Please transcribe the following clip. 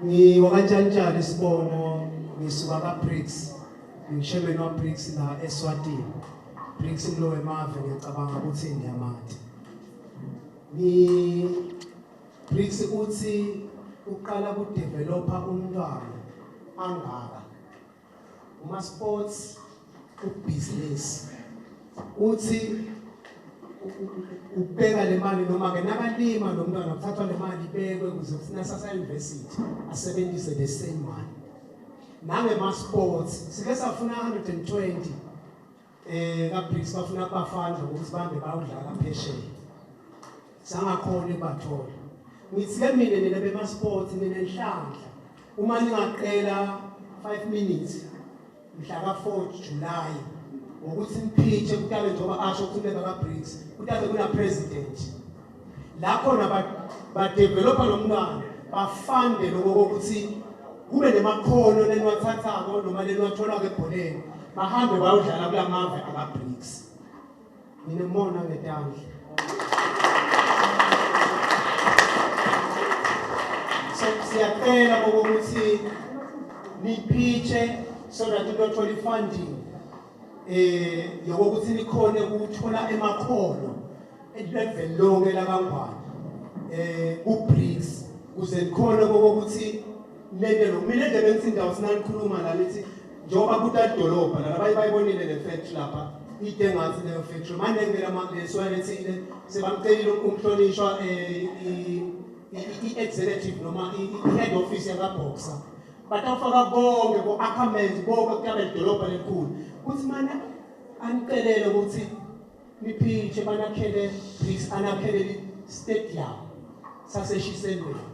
Ngiwakantshantshane isibongo ngisuka ka-BRICS, ngishairman wa-BRICS la eSwatini. BRICS kulo wemave ngiyacabanga ukuthi ngiyamati. Ngi BRICS uthi uqala kudevelopa umntwana angaka. Uma sports ubusiness uthi ubeka le mali noma ke nakalima lo mntwana kuthathwa le mali ibekwe ukuze kuthi nasasa university asebenzise the same money. Nangema sports sike safuna 120 ka BRICS bafuna kubafanda ukuthi bahambe bayodlala phesheya. Sangakhona ukubathola. Ngithi ke mina nina bema sports ninenhlanhla uma ningaqela 5 minutes mhla ka 4 July ngokuthi niphitshe kutabe njengoba asho ukuthi beka ka BRICS kutabe kuna president la khona ba developer lo mntwana bafande lokho kokuthi kube nemakhono leniwathathako noma leniwatholako ebholeni bahambe bayodlala kulamave aka BRICS. Nginemona ngetandla. So siyacela ukuthi niphitshe so that utothola i-funding eh yokuthi nikhone ukuthola emakhono level lonke lakangwane eh ku-BRICS kuze nikhone kokuthi lento lo mina nje bengithi indawo sinanikhuluma la lithi njengoba kutadolobha la abaye bayibonile le factory lapha ide ngathi leyo factory manje ngeke lesoyalethile sebamcelile umhlonishwa eh i-executive noma i-head office yakaBoxer batawufaka konke ko-Ackermans bonke kutabe lidolobha lelikhulu kuthi mane anicelele ukuthi niphitshe banakhele bricks anakhele stadium saseshiselweni.